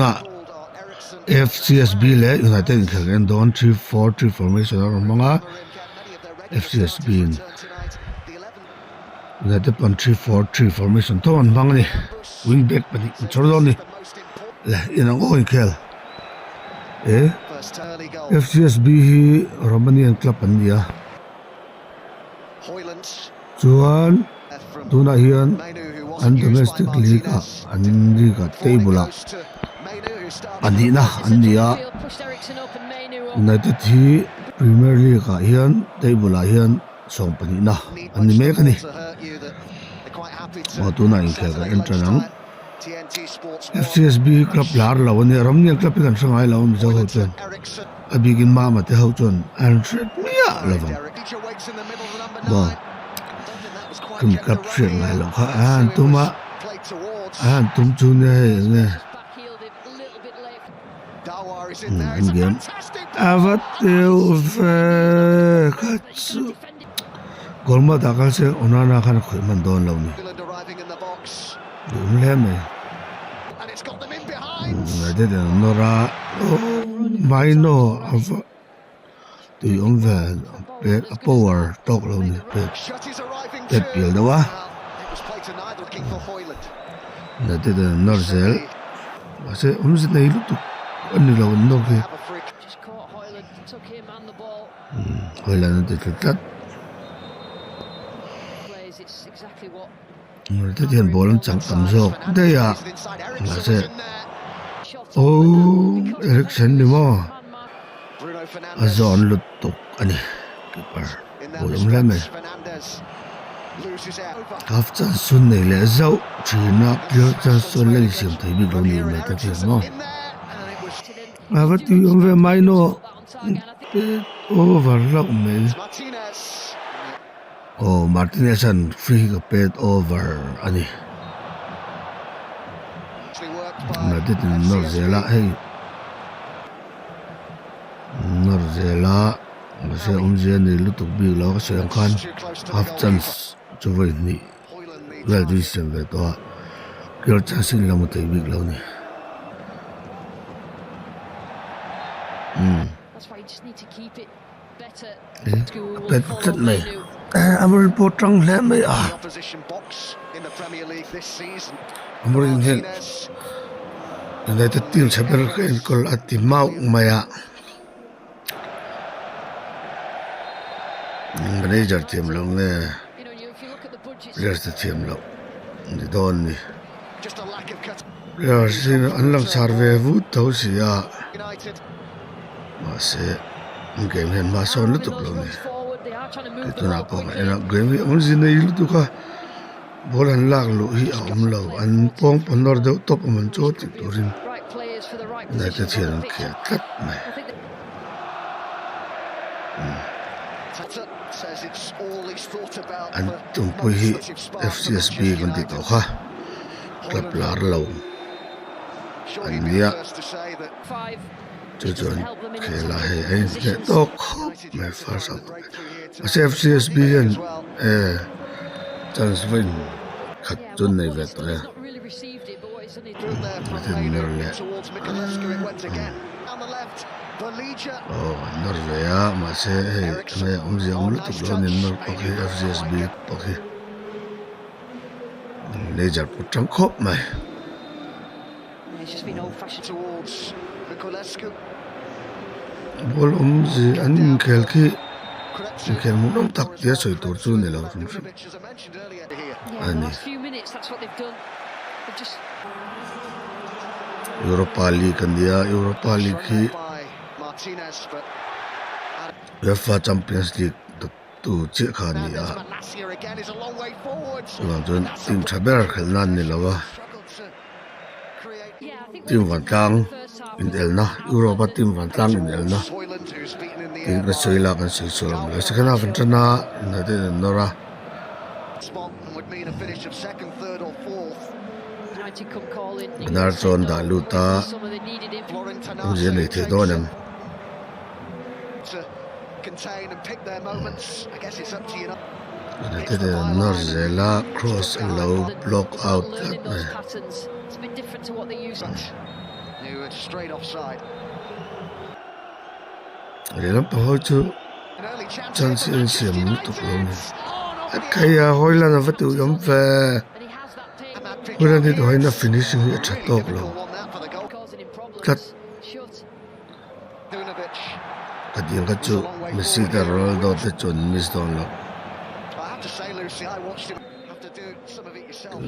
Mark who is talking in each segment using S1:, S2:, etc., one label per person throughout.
S1: Ah F_C_S_B leh United inkhel kan en dawn 3-4-3 formation a rawn hmang a F_C_S_B in United pawn 3-4-3 formation tho an hmang a ni wing back pahnih an chhawr dawn a ni le in ang aw inkhel e F_C_S_B hi Romanian club an ni a chuan tunah hian an domestic league ah an league ah table ah pahnihna an ni a United hi premier league ah hian table ah hian sawm pahnihna an ni mek a ni aw tunah inkhel kan en tan ang F_C_S_B hi club lar lo a nia Ramnian club hi kan hre ngai lo a mizo ho chuan. A bikin mama te ho chuan an hre miah lo vang. Maw khum club hriat ngai loh kha a han tum a, a han tum chu nia hei eng nge umm an game a va teuh ve kha chu goal mat ah khan se Onana khan a khawih hman dawn lo ni duhawm hle mai. United an nawr a Maino a va tui awm ve pet a power tawk lo ni pet pet pial deuh a United an nawr zel mahse awmze nei lutuk a ni lo an nawr khi Hojlund a ti tlu tlat. United hian ball an chang tam zawk daih a mahse oh Eriksen ni maw a zawn lut tuk a ni keeper ball awm hle mai half chance chu nei leh zauh thin a clear chance chu an la insiam thei bik lo ni United hian maw a va tui awm ve mai naw over hlauh mai. Aw Martinez an free kick a pet over a ni. United in nawr zel a hei nawr zel a mahse awmzia nei lutuk bik lo ka sawi ang khan half chance chu vawi hnih vel chu insiam ve tawh a clear chance in la hmu thei bik lo a ni. Umm. A pet tlat mai Amorim pawh tang hle mai a Amorim hian United team chhe ber ka enkawl a ti mauh mai a manager thiam loh nge players te thiam loh ni dawn a ni players hi an lang char ve vut tho si a. Mahse game hian hma sawn lutuk lo a ni hei tunah pawh kan en a game hi awmze nei lutuk a ball an lak luh hi a awm lo an pawng pawn nawr deuh tawp awm an chu tih turin United hian an khel tlat mai an tumpui hi F_C_S_B kan tih tawh kha club lar lo an nia. Chu chuan khel ah hei a inhneh tawk khawp mai first half ah mahse F_C_S_B hian eh chance va in khat chu an nei ve tawh e an nawr leh aw an nawr ve a mahse hei enge awmzia awm lutuk lo a ni an nawr pawh khi F_C_S_B pawh khi manager pawh tang khawp mai. Ball awmze an inkhel khi inkhel hmuhnawm tak tia sawi tur chu ni lo hrim hrim a ni. Europa League a nia Europa League hi UEFA Champions League tu chiah kha a ni a chuvang chuan team tha ber khelh nan a ni lo a. Team vantlang inelna Europe a team vantlang inelna tiin ka sawi la kan sawi sual awm lo second half an tan a United an nawr a. Bernard chuan dah lut a awmzia nei thei dawn em. United in an nawr zel a cross a lo block out tlat mai. Lehlam pang ho chu chance hi an siam lutuk lo a ni. A khai a Hojlund a va tih awm ve. Hojlund hi tawh hian a finishing hi a tha tawk lo tlat. Ka ding kha chu Messi te Ronaldo te chu an miss dawn lo.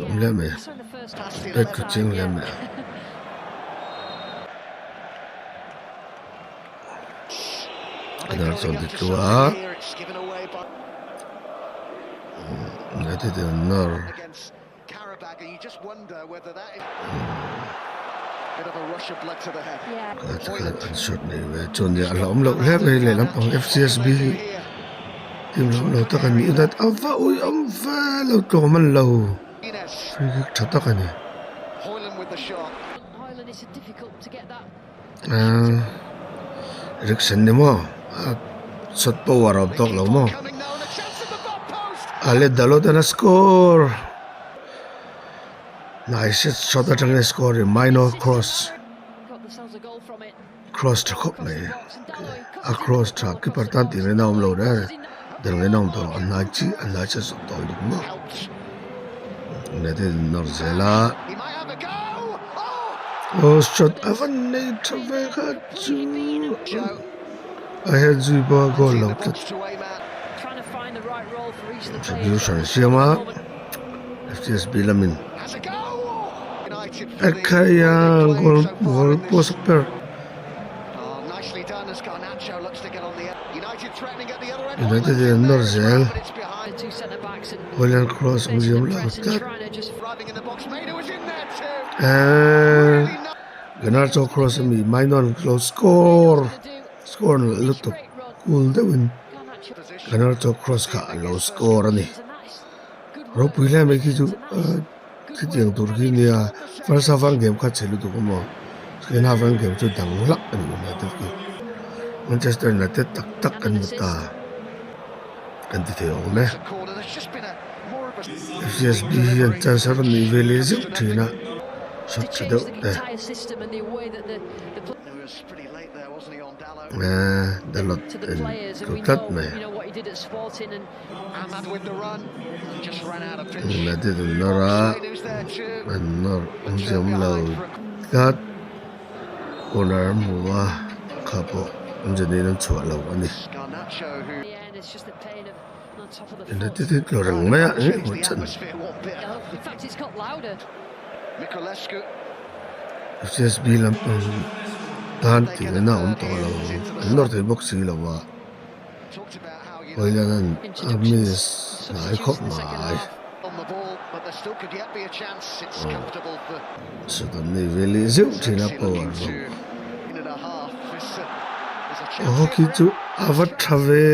S1: Lawm hle mai a, pet thu ching hle mai a. A dar chuan ti tlu a, United in an nawr. An shot nei ve chuan nia a hlauhawm loh hle mai lehlam pang F_C_S_B hi team hlauhawm lo tak a ni United a va uiawm ve lo tlawm an lo free kick tha tak a ni. Ahh Eriksen ni maw a shot power a awm tawk lo maw Ale Dalot an a score nice shot atangin a score in minor cross cross tha khawp mai a cross tha keeper tan tih ngaihna a awm lo reng a dang ngaihna a awm tawh lo a hnai chi a hnai chiah zawk tawh lutuk maw United in nawr zel a aw shot a van nei tha ve kha chu a head zui pawh a goal lo tlat substitution a siam a F_C_S_B lamin a khai a goal goal post per. United in an nawr zel. Hoyland cross awm ziam lo tlat. Eeee Garnacho cross a mi Mainon lo score score nalh lutuk cool deuhin Garnacho cross kha a lo score a ni. Ropui hle mai khi chu khitiang tur khi nia first half an game kha chhe lutuk a maw second half an game chu dang hlak a ni United khi Manchester United tak tak an ni ta kan ti thei awm e F_C_S_B hian chance a rawn neih ve leh zeuh thin a shot tha deuh te. Dalot in tlu tlat mai. United an nawr a, an nawr awmzia awm lo tlat. Corner an hmu a, kha pawh awmzia neiin an chhuah lo a ni. United hi tlu reng mai a, eng emaw chan. F_C_S_B lampang tan tih ngaihna a awm tawh lo ang, an nawr thei bawk si lo a. Hawilana'n a miss hnai khawp mai. Sut an nei ve leh zeuh thin a power bawk. Aw khi chu a va tha ve.